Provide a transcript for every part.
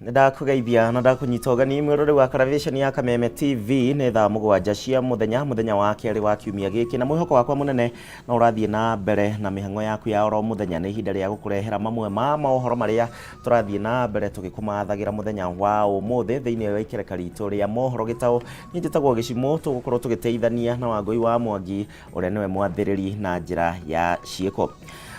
Nĩndakũgeithia na ndakũnyita ũgeni mwĩroreri wa karaviceni ya Kameme TV. Nĩ thaa 7 cia mũthenya, mũthenya wa kerĩ wa kiumia gĩkĩ, na mwĩhoko wakwa mũnene no ũrathiĩ na mbere na mĩhang'o yaku ya oro mũthenya. Nĩ ihinda rĩa gũkũrehera mamwe ma mohoro marĩa tũrathiĩ na mbere tũgĩkũmathagĩra mũthenya wa ũmũthĩ thĩinĩ wa ikereka ritũ rĩa mohoro gĩtaũ. Niĩ njĩtagwo Gĩcimũ, tũgũkorwo tũgĩteithania na Wangũi wa Mwangi ũrĩa nĩwe mwathĩrĩri na njĩra ya ciĩko.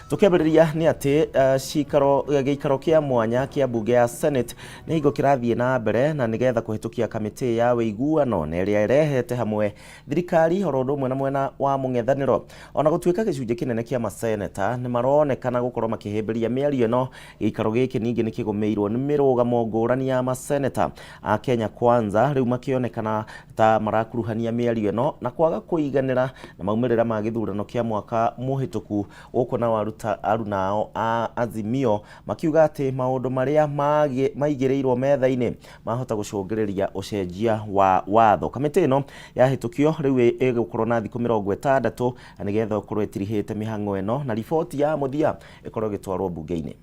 Tũkĩambĩrĩria nĩ atĩ cikaro gĩikaro kĩa mwanya kĩa mbunge ya Senate nĩ hingo kĩrathiĩ na mbere na nĩgetha kũhĩtũkia kamĩtĩ ya ũiguano na ĩrĩa ĩrehete hamwe thirikari oro ũndũ ũmwe na mwena wa mũng'ethanĩro. Ona gũtuĩka gĩcunjĩ kĩnene kĩa maseneta nĩ maronekana gũkorwo makĩhĩmbĩria mĩario ĩno, gĩikaro gĩkĩ ningĩ nĩ kĩgũmĩirwo nĩ mĩrũgamo ngũrani ya maseneta a Kenya Kwanza, rĩu makĩonekana ta marakuruhania mĩario ĩno na kwaga kũiganĩra na maumĩrĩra ma gĩthurano kĩa mwaka mũhĩtũku, gũkũ nao arunao a Azimio makiuga atĩ maũndũ marĩa maigĩrĩirwo metha-inĩ mahota gũcũngĩrĩria ũcenjia wa watho. Kamĩtĩ ĩno yahĩtũkio rĩu ĩgũkorwo na thikũ 60 na nĩgetha ĩkorwo ĩtirihĩte mĩhang'o ĩno na riboti ya mũthia ĩkorwo ĩgĩtwarwo mbunge-inĩ.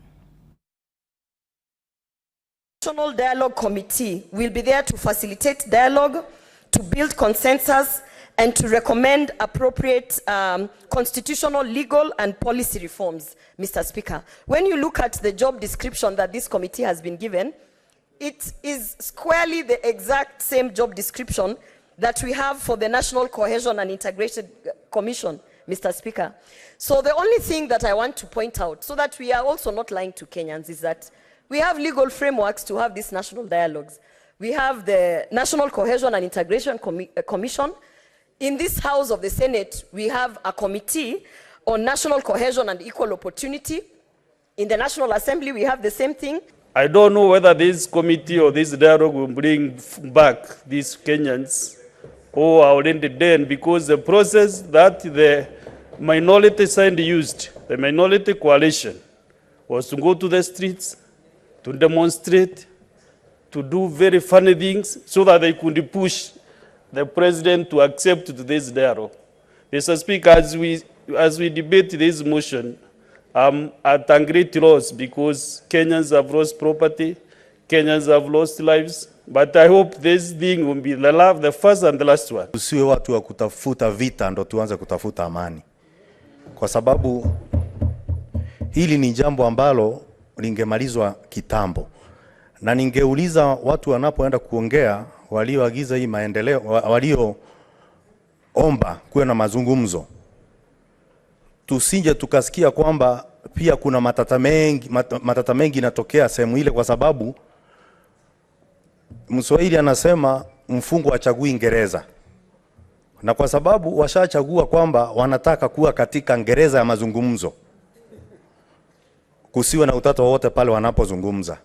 National Dialogue Committee will be there to facilitate dialogue, to build consensus, and to recommend appropriate constitutional, legal, and policy reforms, Mr. Speaker. When you look at the job description that this committee has been given, it is squarely the exact same job description that we have for the National Cohesion and Integration Commission, Mr. Speaker. So the only thing that I want to point out, so that we are also not lying to Kenyans, is that we have legal frameworks to have these national dialogues. We have the National Cohesion and Integration Commission. In this House of the Senate, we have a committee on national cohesion and equal opportunity. In the National Assembly, we have the same thing. I don't know whether this committee or this dialogue will bring back these Kenyans who are already dead, because the process that the minority side used, the minority coalition, was to go to the streets, to demonstrate, to do very funny things so that they could push the president to accept this dialogue. Mr. Speaker, as we debate this motion, I'm at a great loss because Kenyans have lost property, Kenyans have lost lives, but I hope this thing will be the first and the last one. Tusiwe watu wa kutafuta vita ndo tuanze kutafuta amani, kwa sababu hili ni jambo ambalo lingemalizwa kitambo. Na ningeuliza watu wanapoenda kuongea, walioagiza hii maendeleo, walioomba kuwe na mazungumzo, tusije tukasikia kwamba pia kuna matata mengi inatokea sehemu ile, kwa sababu Mswahili anasema mfungwa hachagui gereza. Na kwa sababu washachagua kwamba wanataka kuwa katika gereza ya mazungumzo, kusiwe na utata wowote pale wanapozungumza.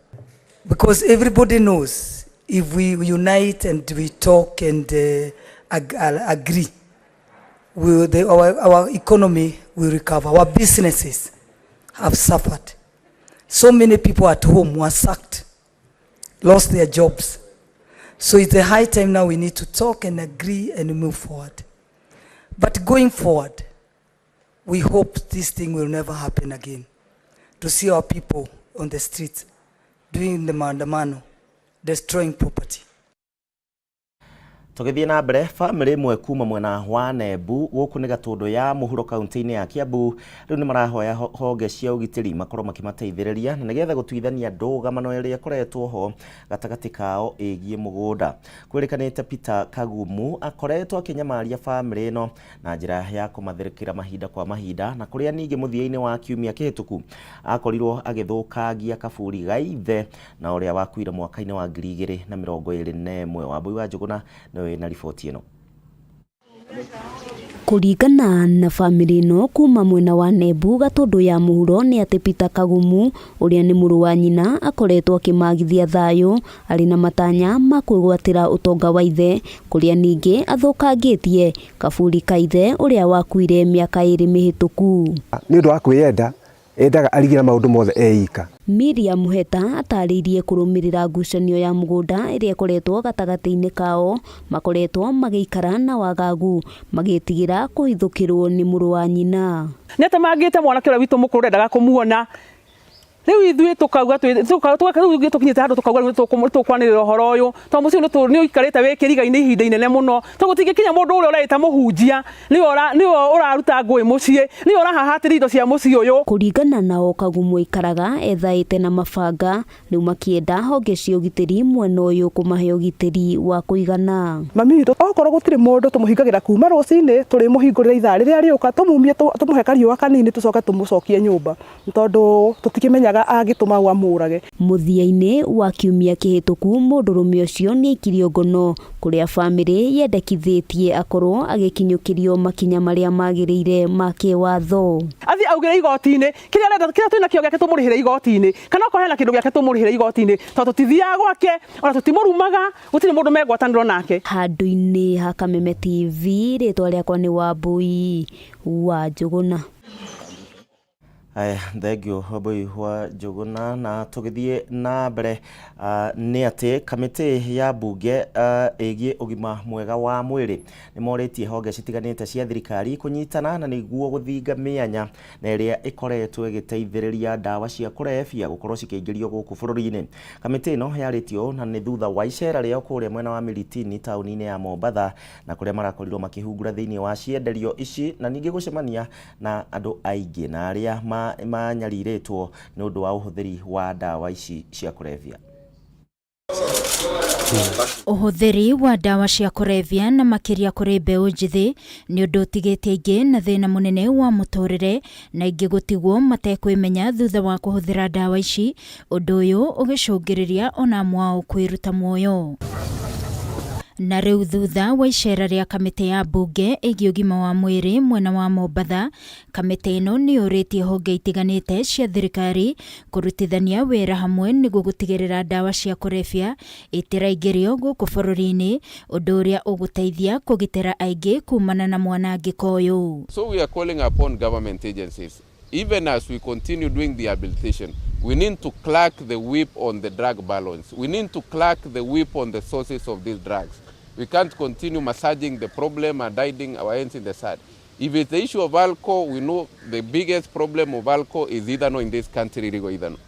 Because everybody knows if we unite and we talk and agree, our economy will recover. Our businesses have suffered. So many people at home were sacked, lost their jobs. So it's a high time now we need to talk and agree and move forward. But going forward, we hope this thing will never happen again. To see our people on the streets doing the maandamano, destroying property. Tũgĩthiĩ na mbere, bamĩrĩ ĩmwe kuma mwena wa Nembu gũkũ nĩ Gatũndũ ya mũhuro kaunti-inĩ ya Kiambu rĩu nĩ marahoya honge cia ũgitĩri makorwo makĩmateithĩrĩria na nĩgetha gũtuithania ndũgamano ĩrĩa ĩkoretwo ho gatagatĩ kao ĩgiĩ mũgũnda. Kwĩrĩkanĩte Peter Kagumu akoretwo akĩnyamaria bamĩrĩ ĩno na njĩra ya kũmathirĩkĩra mahinda kwa mahinda, na kũrĩa ningĩ mũthia-inĩ wa kiumia kĩhĩtũku akorirwo agĩthũkangia kaburi ga ithe na ũrĩa wakuire mwaka-inĩ wa 2021. Wambui wa Njũgũna nĩwe wĩna riboti ĩno. Kũringana na bamĩrĩ ĩno kuma mwena wa Nembu Gatũndũ ya mũhuro nĩ atĩ Peter Kagumu ũrĩa nĩ mũrũ wa nyina akoretwo akĩmagithia thayũ arĩ na matanya ma kwĩgwatĩra ũtonga wa ithe, kũrĩa ningĩ athũkangĩtie kaburi ka ithe ũrĩa wakuire mĩaka 2 mĩhĩtũku. Nĩ ũndũ wa kwĩyenda, endaga arigĩra maũndũ mothe eika. Miriam Heta atarĩirie kũrũmĩrĩra ngucanio ya mũgũnda ĩrĩa ĩkoretwo gatagatĩ-inĩ kao, makoretwo magĩikara na wagagu magĩtigĩra kũhithũkĩrwo nĩ mũrũ wa nyina. Nĩatemangĩte mwanake ũrĩa witũ mũkũrũ ndendaga kũmuona. Rĩu ithuĩ tũkauga rĩu tũkinyĩte handũ tũkauga rĩu nĩtũkwanĩrĩra ũhoro ũyũ tondũ mũciĩ ũyũ nĩ ũikarĩte wĩ kĩriga-inĩ ihinda inene mũno, tondũ gũtingĩkinya mũndũ ũrĩa ũreĩta mũhunjia nĩwe ũraruta ngũĩ mũciĩ, nĩwe ũrahahatĩria indo cia mũciĩ ũyũ. Kũringana nao Kagumo aikaraga ethaĩte na mabanga, rĩu makĩenda honge cia ũgitĩri mwena ũyũ kũmahe ũgitĩri wa kũigana. Mami witũ okorwo gũtirĩ mũndũ tũmũhingagĩra kuma rũcinĩ tũrĩmũhingũrĩra ithaa rĩrĩa rĩũka tũmumie tũmũhe kariũa kanini tũcoke tũmũcokie nyũmba tondũ tũtikĩmenyaga angĩtũma ũ amũrage. Mũthia-inĩ wa kiumia kĩhĩtũku mũndũrũme ũcio nĩaikirio ngono kũrĩa bamĩrĩ yendekithĩtie akorwo agĩkinyũkĩrio makinya marĩa magĩrĩire ma kĩwatho. Athiĩ augĩre igoti-inĩ kĩrĩa arenda, kĩrĩa twĩna kĩo gĩake tũmũrĩhĩre igoti-inĩ, kana okorwo hena kĩndũ gĩake tũmũrĩhĩre igoti-inĩ, tondũ tũtithiaga gwake ona tũtimũrumaga, gũtirĩ mũndũ me ngwatanĩro nake. Handũ-inĩ ha Kameme TV, rĩtwa rĩakwa nĩ Wambũi wa Njũgũna. Aya, thengio Wambũi wa Njũgũna. Na tũgĩthiĩ na mbere nĩ atĩ kamĩtĩ ya mbunge ĩgiĩ ũgima mwega wa mwĩrĩ nĩ morĩtie honge citiganĩte cia thirikari kũnyitana na nĩguo gũthinga mĩanya na ĩrĩa ĩkoretwo ĩgĩteithĩrĩria ndawa cia kũrebia gũkorwo cikĩingĩrio gũkũ bũrũri-inĩ. Kamĩtĩ ĩno yarĩtie ũũ na nĩ thutha wa icera rĩao kũrĩa mwena wa Miritini taũni-inĩ ya Mombatha, na kũrĩa marakorirwo makĩhungura thĩinĩ wa cienderio ici na ningĩ gũcemania na andũ aingĩ na arĩa manyarirĩtwo nĩ ũndũ wa ũhũthĩri wa ndawa ici cia kũrebia. Ũhũthĩri wa ndawa cia kũrebia na makĩria kũrĩ mbeũ njĩthĩ nĩ ũndũ ũtigĩte aingĩ na thĩna mũnene wa mũtũrĩre na aingĩ gũtigwo matekwĩmenya thutha wa kũhũthĩra ndawa ici, ũndũ ũyũ ũgĩcũngĩrĩria ona amwe ao kwĩruta muoyo. Na rĩu thutha wa icera rĩa kamĩtĩ ya mbunge ĩgiĩ ũgima wa mwĩrĩ mwena wa Mombatha, kamĩtĩ ĩno nĩ yũrĩtie honge itiganĩte cia thirikari kũrutithania wĩra hamwe nĩguo gũtigĩrĩra ndawa cia kũrebia itiraingĩrio gũkũ bũrũri-inĩ, ũndũ ũrĩa ũgũteithia kũgitĩra aingĩ kumana na mwanangĩko ũyũ. So we are calling upon government agencies, even as we continue doing the rehabilitation, we need to crack the whip on the drug balance. We need to crack the whip on the sources of these drugs. We can't continue massaging the problem and hiding our hands in the sand. If it's the issue of alcohol, we know the biggest problem of alcohol is ethanol in this country, illegal ethanol.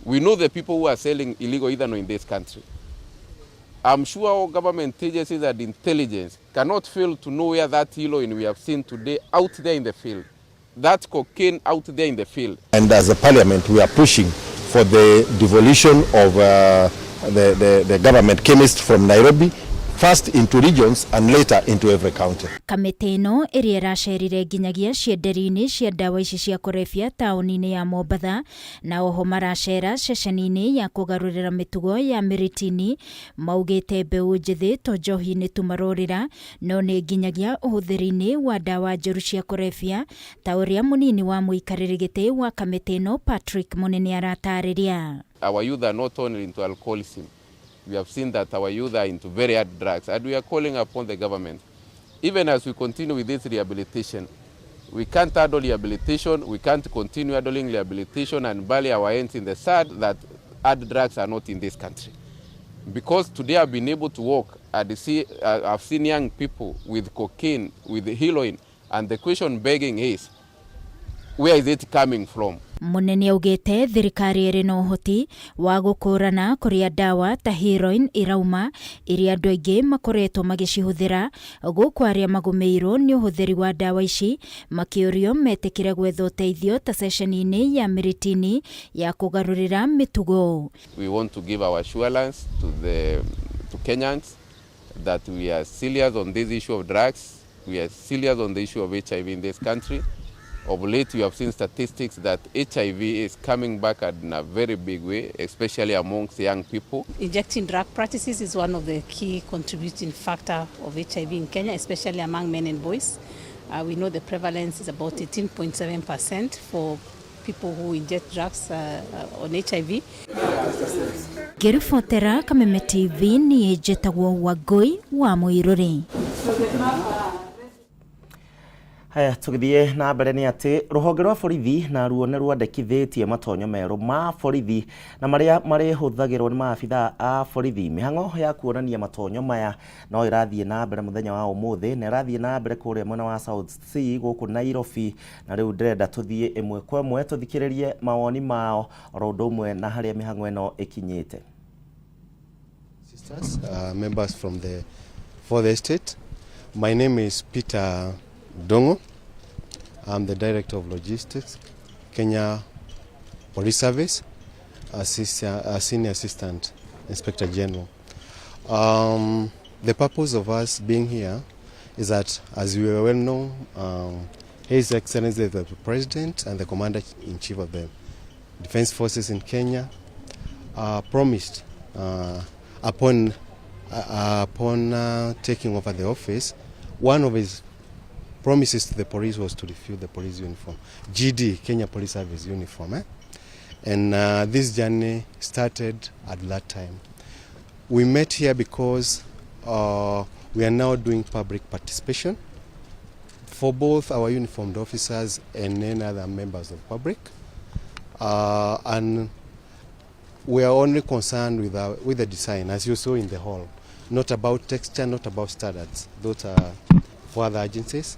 We know the people who are selling illegal ethanol in this country. I'm sure all government agencies and intelligence cannot fail to know where that heroin we have seen today out there in the field, that cocaine out there in the field. And as a parliament, we are pushing for the devolution of the government chemist from Nairobi, first into regions and later into every county. Kamĩtĩ ĩno ĩrĩa ĩracerire nginyagia cienderi-inĩ cia ndawa ici cia kũrebia taũni-inĩ ya Mombatha, na oho maracera ceceni-inĩ ya kũgarũrĩra mĩtugo ya Miritini, maugĩte mbeũ njĩthĩ to njohi-inĩ tu marorĩra, no nĩ nginyagia ũhũthĩri-inĩ wa ndawa njũru cia kũrebia, ta ũrĩa mũnini wa mũikarĩri gĩtĩ wa kamĩtĩ ĩno Patrick Mũnene aratarĩria. Our youth are not only into alcoholism. We have seen that our youth are into very hard drugs, and we are calling upon the government. Even as we continue with this rehabilitation, we can't handle rehabilitation, we can't continue handling rehabilitation and bury our hands in the sand that hard drugs are not in this country. Because today I've been able to walk and see, I've seen young people with cocaine, with heroin, and the question begging is, where is it coming from? Mũnene augĩte thirikari ĩrĩ na ũhoti wa gũkũrana kũrĩa ndawa ta heroin irauma, iria andũ aingĩ makoretwo magĩcihũthĩra, gũkũ arĩa magũmĩirwo nĩ ũhũthĩri wa ndawa ici makĩũrio metĩkĩre gwetha ũteithio ta ceceni-inĩ ya Miritini ya kũgarũrĩra mĩtugo. We want to give our assurance to Kenyans that we are serious on this issue of drugs, we are serious on the issue of HIV in this country. Of late, we have seen statistics that HIV is coming back in a very big way, especially amongst young people. Injecting drug practices is one of the key contributing factor of HIV in Kenya, especially among men and boys. We know the prevalence is about 18.7% for people who inject drugs on HIV. Ngĩribotera Kameme TV, niĩ njĩtagwo Wangũi wa Mũirũrĩ. Haya, tũgĩthiĩ na mbere nĩ atĩ rũhonge rwa borithi naruo nĩ rwandĩkithĩtie matonyo merũ ma borithi na marĩa marĩhũthagĩrwo nĩ maabithaa a borithi. Mĩhang'o ya kuonania matonyo maya no ĩrathiĩ na mbere mũthenya wa ũmũthĩ na ĩrathiĩ na mbere kũrĩa mwena wa South C gũkũ Nairobi, na rĩu ndĩrenda tũthiĩ ĩmwe kwa ĩmwe tũthikĩrĩrie mawoni mao oro ũndũ ũmwe na harĩa mĩhang'o ĩno ĩkinyĩte. Sisters, members from the fourth estate. My name is Peter Dongo. I'm the Director of Logistics, Kenya Police Service, Senior Assistant Inspector General. The purpose of us being here is that, as we well know, His Excellency the President and the Commander-in-Chief of the Defense Forces in Kenya promised upon taking over the office, one of his promises to the police was to refuse the police uniform, GD, Kenya Police Service uniform. Eh? And this journey started at that time. We met here because we are now doing public participation for both our uniformed officers and any other members of public. And we are only concerned with the design, as you saw in the hall, not about texture, not about standards. Those are for other agencies.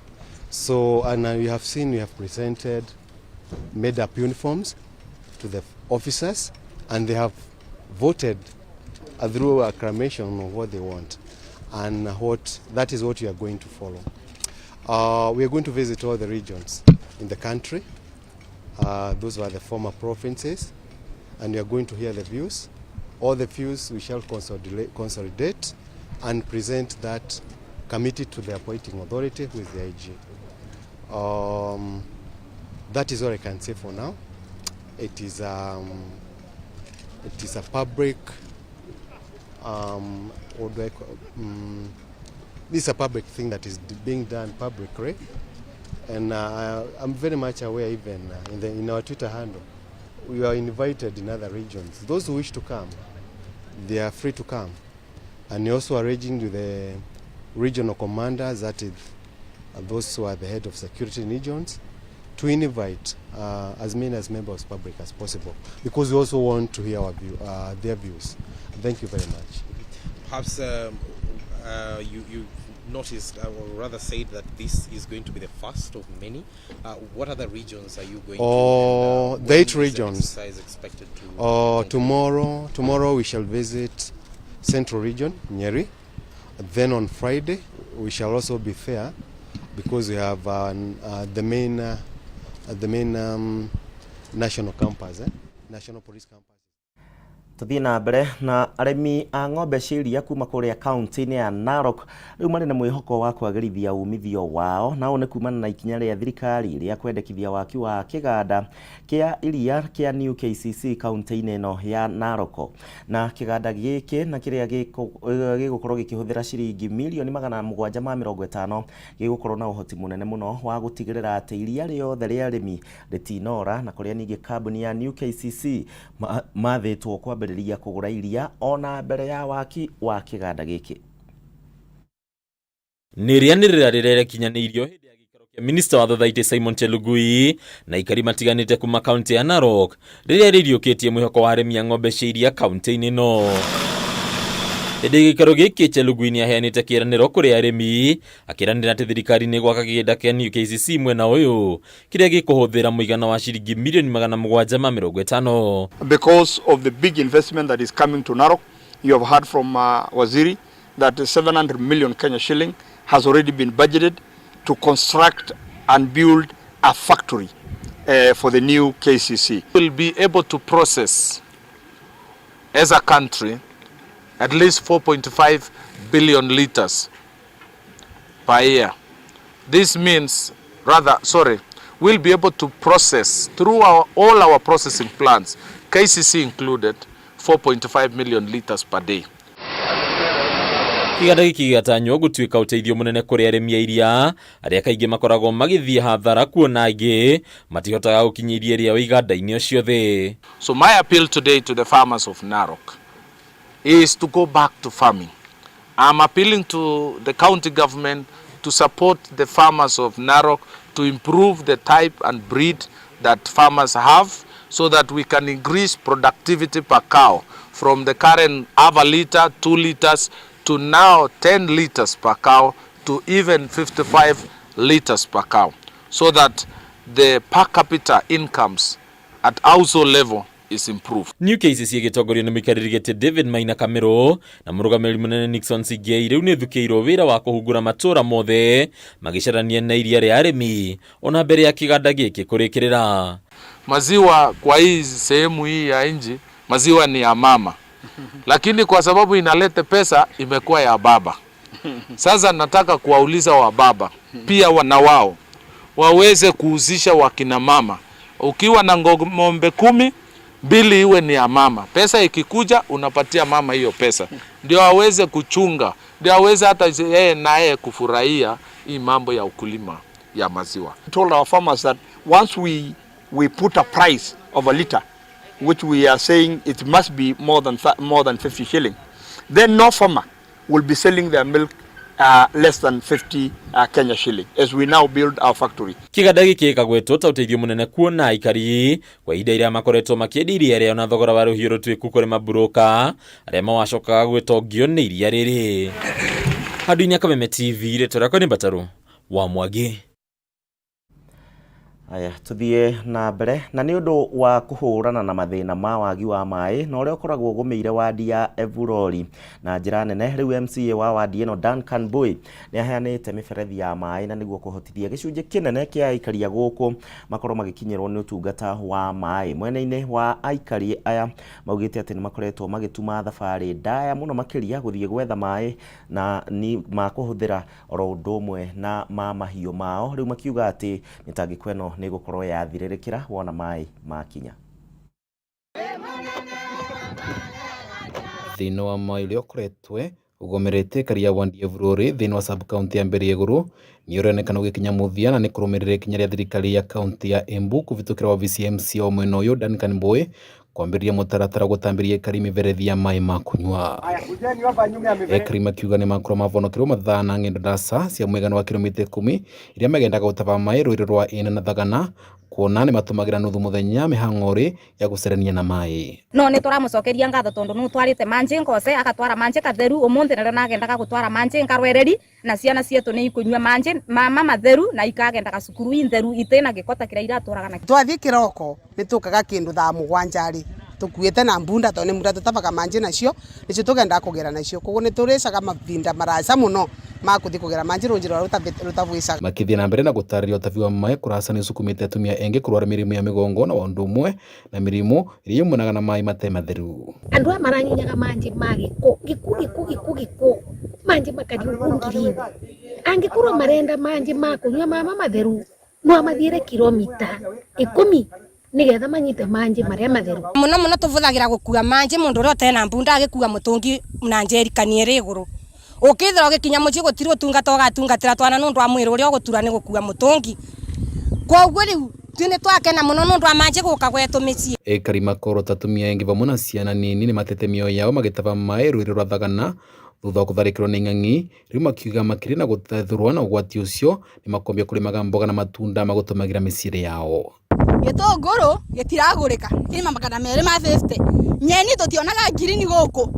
So, and you have seen we have presented made up uniforms to the officers, and they have voted through acclamation on what they want, and what that is what we are going to follow. We are going to visit all the regions in the country. Those were the former provinces, and we are going to hear the views. All the views we shall consolidate and present that committee to the appointing authority, who is the IG. That is all I can say for now. It is a public, what do I call, this is a public thing that is being done publicly. And I'm very much aware, even in our Twitter handle, we are invited in other regions. Those who wish to come, they are free to come. And we also arranging with the regional commanders, that is, those who are the head of security regions, to invite as many as members of public as possible, because we also want to hear their views. Thank you very much. Perhaps you noticed, or rather said, that this is going to be the first of many. What other regions are you going Oh, to? And the eight when is the regions. exercise expected to Tomorrow we shall visit Central Region, Nyeri. Then on Friday we shall also be there, because we have the main national campus, eh? National Police Campus. Tuthiĩ na mbere na arĩmi a ng'ombe cia iria kuma kũrĩa kaunti-inĩ ya Narok rĩu marĩ na mwĩhoko wa kwagĩrithia umithio wao, na ũũ nĩ kumana na ikinya rĩa thirikari rĩa kwendekithia waki wa kĩganda kĩa iria kĩa New KCC kaunti-inĩ ĩno ya Narok. Na kĩganda gĩkĩ na kĩrĩa gĩgũkorwo gĩkĩhũthĩra ciringi mirioni 750 gĩgũkorwo na ũhoti mũnene mũno wa gũtigĩrĩra atĩ iria rĩothe rĩa arĩmi rĩtinora, na kũrĩa ningĩ kambuni ya New KCC mathĩtwo kwambĩrĩria kũgũra iria ona mbere ya waki wa kĩganda gĩkĩ. Nĩ rĩanĩrĩra rĩrĩa rĩkinyanĩirio hĩndĩ ya gĩikaro kĩa minista wa thothaitĩ Simon Chelugui na aikari matiganĩte kuma kaunti ya Narok, rĩrĩa rĩriũkĩtie mwĩhoko wa arĩmi a ng'ombe cia iria kaunti-inĩ ĩno. Hĩndĩ gĩikaro gĩkĩ, Chelugui nĩ aheanĩte kĩĩranĩro kũrĩ arĩmi, akĩranĩra atĩ thirikari nĩ gwaka kĩganda kĩa New KCC mwena ũyũ kĩrĩa gĩkũhũthĩra mũigana wa ciringi mirioni 750. Because of the big investment that is coming to Narok. You have heard from Waziri that 700 million Kenya shilling has already been budgeted to construct and build a factory for the new KCC. We'll be able to process as a country at least 4.5 billion liters per year. This means, rather, sorry, we'll be able to process through all our processing plants, KCC included, 4.5 million liters per day. Kĩganda gĩkĩ gĩgatanywo gũtuĩka ũteithio mũnene kũrĩ arĩmi a iria arĩa kaingĩ makoragwo magĩthiĩ hathara, kuona angĩ matihotaga gũkinyia iria rĩao iganda-inĩ o ciothe. So my appeal today to the farmers of Narok is to go back to farming. I'm appealing to the county government to support the farmers of Narok to to improve the type and breed that farmers have so that we can increase productivity per cow from the current half a liter, 2 liters to now 10 liters per cow to even 55 liters per cow, so that the per capita incomes at household level is improved. New KCC ĩgĩtongorio nĩ mũikarĩri gĩtĩ David Maina Kamĩrũ na mũrũgamĩrĩri mũnene Nixon Sigei rĩu nĩ ĩthukĩirwo wĩra wa kũhungura matũũra mothe magĩcarania na iria rĩa arĩmi ona mbere ya kĩganda gĩkĩ kũrĩkĩrĩra. Maziwa kwa hii sehemu hii ya nchi, maziwa ni ya mama, lakini kwa sababu inaleta pesa imekuwa ya baba. Sasa nataka kuwauliza wa baba pia wana wao waweze kuhusisha wakina mama. Ukiwa na ng'ombe 10, 2 iwe ni ya mama. Pesa ikikuja unapatia mama hiyo pesa, ndio aweze kuchunga, ndio aweze hata yeye naye kufurahia hii mambo ya ukulima ya maziwa. We told our farmers that once we put a price of a liter, which we are saying it must be more than 50 shilling, then no farmer will be selling their milk less than 50 Kenya shilling as we now build our factory. Kĩganda gĩkĩ gĩkagwetwo ta ũteithio mũnene kuona aikari kwa ihinda rĩrĩa makoretwo makĩendia iria rĩao na thogora wa rũhiũ rũtuĩku kũrĩ maburũka arĩa mawacokaga gwĩtongio nĩ iria rĩrĩ. Handũ-inĩ Kameme TV, rĩtwa rĩakwa nĩ Mbatarũ wa Mwangi. Aya, tuthiĩ na mbere na nĩ ũndũ wa kũhũrana na mathĩna ma wagi wa maĩ na ũrĩa ũkoragwo ũgũmĩire wadi ya Evurori na njĩra nene. Rĩu MCA wa wadi ĩno Duncan Mbui nĩ aheanĩte mĩberethi ya maĩ na nĩguo kũhotithia gĩcunjĩ kĩnene kĩa aikari a gũkũ makorwo magĩkinyĩrwo nĩ ũtungata wa maĩ. Mwena-inĩ wa aikari aya maugĩte atĩ nĩ makoretwo magĩtuma thabarĩ ndaya mũno makĩria gũthiĩ gwetha maĩ na nĩ makũhũthĩra oro ũndũ ũmwe na ma mahiũ mao. Rĩu makiuga atĩ mĩtangĩko ĩno nĩ ĩgũkorwo yathirĩrĩkĩra wona maĩ makinya. Thĩna wa maĩ ũrĩa ũkoretwe ũgomerete karia wandi Evurori thĩinĩ wa sub county ya Mbere Igũrũ nĩ ũronekana ũgĩkinya mũthia na nĩ kũrũmĩrĩra ikinya rĩa thirikari ya kaunti ya Embu kũvĩtũkĩra wabici ya MCA wa mwena ũyũ Duncan Mbui kwambĩrĩria mũtaratara gũtambĩria aikari mĩberethi ya maĩ ma kũnyua. Aikari makiuga nĩ makorwo mavonokerwo mathaa na ng'endo ndaca cia mũigana wa kilomita 10 iria magendaga gũtaba maĩ rũĩ rwa Ĩna na Thagana kuona nĩ matũmagĩra nuthu mũthenya mĩhang'o ya gũcerania na maĩ. No nĩ tũramũcokeria ngatho tondũ nĩ ũtwarĩte manjĩ ngose agatwara manjĩ katheru ũmũthĩ narĩo nagendaga gũtwara manjĩ ngarwereri na ciana cietu nĩ ikũnyua manjĩ mama matheru na ikagendaga cukuru intheru itĩna gĩko ta kĩrĩa iratũraga nakĩo. Twathiĩ kĩroko nĩ tũkaga kĩndũ thaa mũgwanja rĩ tũkuĩte na mbunda tondũ nĩ mbunda tũtabaga manjĩ nacio nĩcio tũgendaga kũgĩra nacio koguo nĩ tũrĩcaga mavinda maraca mũno ma kũthiĩ kũgĩra manjĩ rũnji rũrĩa rũtabuicaga. Makĩthiĩ na mbere na gũtarĩria ũtabi wa maĩ kũraca nĩ ũsukumĩte atumia aingĩ kũrwara mĩrimũ ya mĩgongo na ũndũ ũmwe na mĩrimũ ĩrĩa yumanaga na maĩ matarĩ matheru. Andũ aya maranyunyaga manjĩ ma gĩko gĩko gĩko gĩko gĩko manjĩ makathiĩ ũguo ngirini angĩkorwo marenda manjĩ ma kũnyua mama matheru no mathiĩre kilomita 10 nigetha manyite manjĩ marĩa matheru. Mũno mũno tũbũthagĩra gũkua manjĩ mũndũ ũrĩa ũtena mbunda agĩkua mũtũngi na njerikani ĩrĩ igũrũ ũkĩthira ũgĩkinya mũciĩ gũtirĩ ũtungata ũgatungatĩra twana nĩ ũndũ wa mwĩrĩ ũrĩa ũgũtura nĩ gũkua mũtũngi koguo rĩu ithuĩ nĩ twakena mũno nĩ ũndũ wa manjĩ gũka gwetũ mĩciĩ. Aikari makorwo ta atumia aingĩ vamwe na ciana nini nĩ matete mĩoyo yao magĩtaba maĩ rũĩ rwa Thagana thutha wa kũtharĩkĩrwo nĩ ing'ang'i rĩu makiuga makĩria na gũtethũrwo na ũgwati ũcio nĩ makwambia kũrĩmaga mboga na matunda magũtũmagĩra mĩciĩ yao. Gĩtũngũrũ gĩtiragũrĩka kĩma 250 nyeni tũtionaga ngirini gũkũ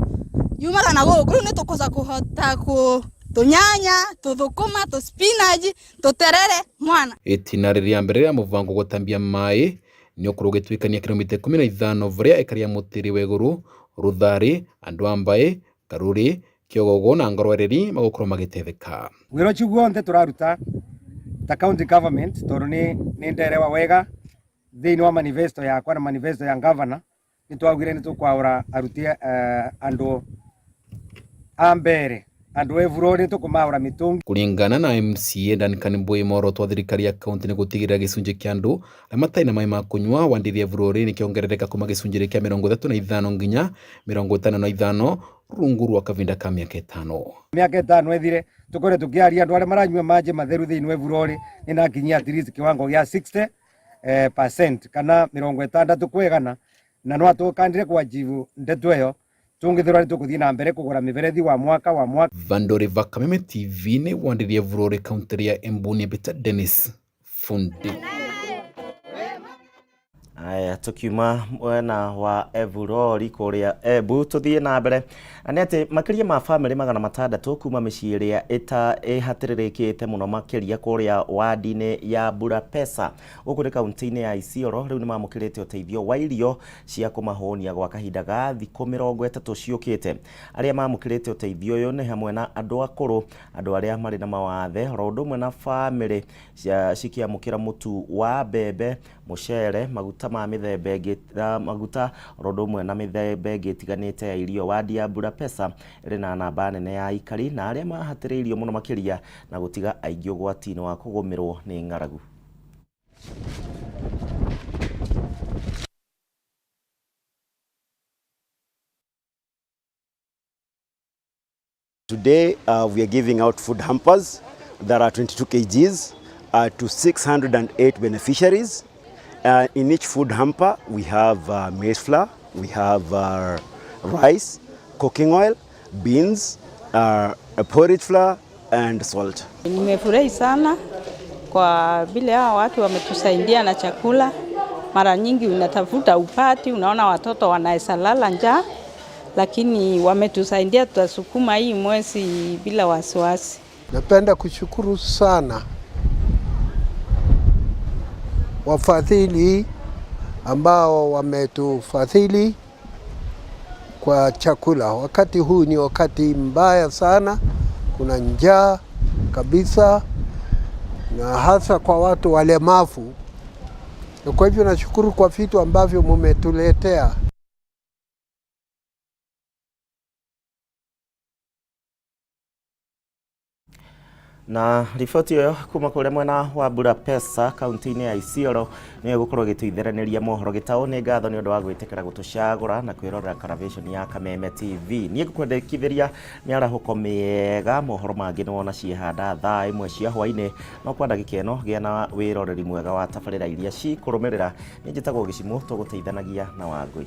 yumaga na gũkũ rĩu nĩ tũkũca kũhota kũ tũnyanya tũthũkũma tũspinach tũterere mwana. Itina rĩrĩa mbere rĩa mũbango gũtambia maĩ nĩ ũkorwo ũgĩtuĩkania kilomita 15 varia aikari a Mũtĩrĩ wa Igũrũ, Rũtharĩ, andũ a Mbaĩ, Karũrĩ, Kĩogogo na Ngorwereri magũkorwo magĩtetheka. Wĩra ũcio guothe tũraruta ta county government tondũ nĩ nderewa wega thĩinĩ wa manifesto yakwa na manifesto ya governor nĩ twaugire nĩ tũkwaũra aruti andũ a mbere andũ Evurori nĩ tũkũmaũra mĩtũngi. Kũringana na MCA Duncan Mbui muoroto wa thirikari ya kaunti nĩ gũtigĩrĩra gĩcunjĩ kĩa andũ arĩa matarĩ na maĩ ma kũnyua wandĩri Evurori nĩ kĩongerereka kuma gĩcunjĩ kĩa 35 nginya 55 rungu rwa kavinda ka mĩaka 5. Mĩaka 5 ĩthire tũkore tũkĩaria andũ arĩa maranyua manjĩ matheru thĩinĩ wa Evurori nĩ nakinyia at least kiwango gĩa 60% kana 60 kwegana na no atũkandire kwa jibu ndeto ĩyo tũngĩthirwo nĩ tũkũthiĩ na mbere kũgũra mĩberethi wa mwaka wa mwaka. Vandore va Kameme TV nĩ wandĩri Evurori kaunti ya Embu nĩ Peter Dennis Fundi. Aya, tukiuma mwena wa Evurori kuria Embu tuthie na mbere na nĩ atĩ makĩria ma bamĩrĩ 600 kuma mĩciĩ ĩrĩa ĩhatĩrĩrĩkĩte mũno makĩria kũrĩa wadi-inĩ ya Burapesa gũkũ nĩ kaunti-inĩ ya Isiolo rĩu nĩ mamũkĩrĩte ũteithio wa irio cia kũmahũnia gwa kahinda ga thikũ 30 ciũkĩte. Arĩa mamũkĩrĩte ũteithio ũyũ nĩ hamwe na andũ akũrũ, andũ arĩa marĩ na mawathe oro ũndũ ũmwe na bamĩrĩ cikĩamũkĩra mũtu wa mbembe, mũcere, maguta ma mĩthemba ĩngĩ na maguta oro ũndũ ũmwe na mĩthemba ĩngĩ ĩtiganĩte ya irio. Wadi ya Burapesa ĩrĩ na namba nene ya aikari na arĩa mahatĩrĩirio mũno makĩria na gũtiga aingĩ ũgwati-inĩ wa kũgũmĩrwo nĩ ng'aragu. Today we are giving out food hampers that are 22 kgs to 608 beneficiaries. In each food hamper we have maize flour, we have rice, cooking oil, beans, a porridge flour and salt. Nimefurahi sana kwa vile hawa watu wametusaidia na chakula. Mara nyingi unatafuta upati, unaona watoto wanaweza lala njaa, lakini wametusaidia, tutasukuma hii mwezi bila wasiwasi. Napenda kushukuru sana wafadhili ambao wametufadhili kwa chakula. Wakati huu ni wakati mbaya sana, kuna njaa kabisa, na hasa kwa watu walemavu. Na kwa hivyo nashukuru kwa vitu ambavyo mumetuletea. Na riboti ĩyo kuma kũrĩa mwena wa Burapesa kaunti-inĩ ya Isiolo nĩyo ĩgũkorwo ĩgĩtũitheraniria mohoro gĩtaũ. Nĩ ngatho nĩ ũndũ wa gwĩtĩkĩra gũtũcagũra na kwĩrorera Karavation ya Kameme TV. Niĩ ngũkwendekithĩria mĩarahũko mĩega, mohoro mangĩ nĩ wona ciĩhanda thaa 1 cia hwaĩ-inĩ, no kwa ndagĩka ĩno gĩa na wĩroreri mwega wa tabarĩra iria cikũrũmĩrĩra. Niĩ njĩtagwo Gĩcimũ, tũgũteithanagia na Wangũi.